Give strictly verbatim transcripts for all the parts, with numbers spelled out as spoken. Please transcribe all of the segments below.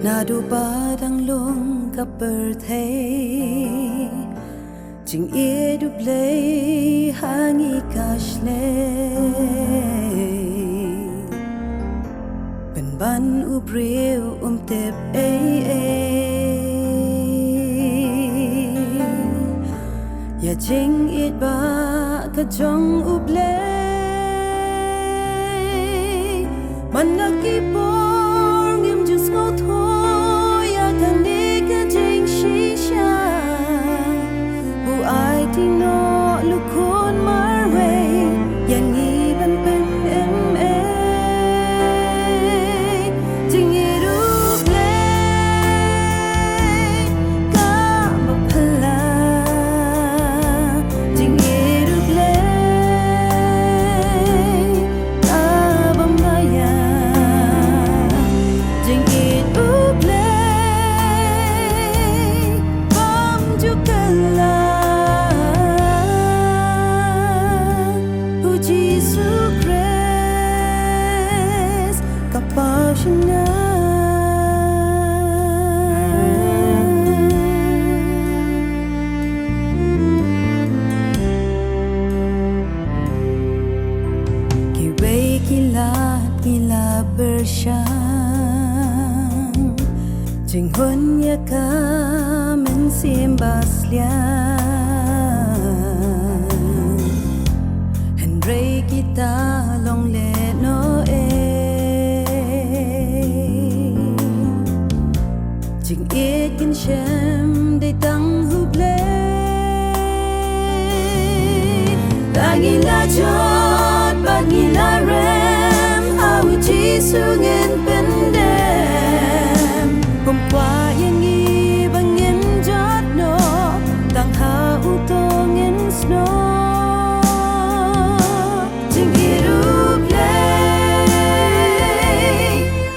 Naduh ba dang long ka pyrthei, jingïeit U Blei ha ngi ka shlei. Pynban u briew um tip ei ei ïa jingïeit ba ka jong U Blei. Man la ki por ngim ju sngewthuh ïa kane ka jingshisha. U aiti noh U Khun marwei ïa ngi ban pynim ei. Jingïeit U Blei kaba phylla. Jingïeit U Blei kaba maïa. Jingïeit U Blei bym ju kylla. U Jisu Khrist ka paw shynna. Kiwei ki lad ki la pyrshang, jinghun ïa ka mynsiem basliang. Hynrei kita long lehnoh ei. Jingïeit kin shem dei tang U Blei. Tang ngi la jot bad ngi la rem, ha U Jisu ngin pyndem. Kum kwah ïa ngi ba ngin jot noh, tang ha uto ngin snoh. Jingïeit U Blei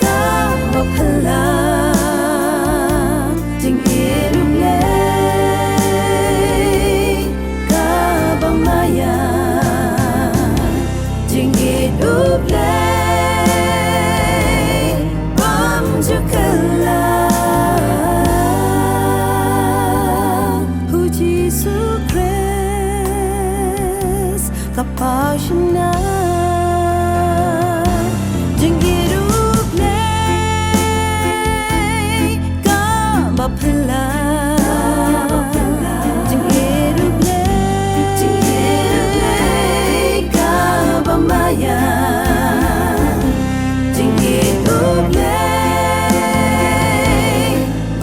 kaba phylla. Jingïeit U Blei kaba maïa. Jingïeit U Blei bym ju kylla. U Jisu Khrist ka paw shynna. Jingïeit U Blei kaba phylla. Jingïeit U Blei, jingïeit U Blei kaba maïa. Jingïeit U Blei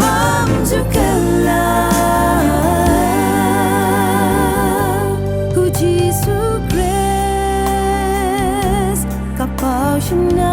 bym ju kylla. U Jisu Khrist ka paw shynna.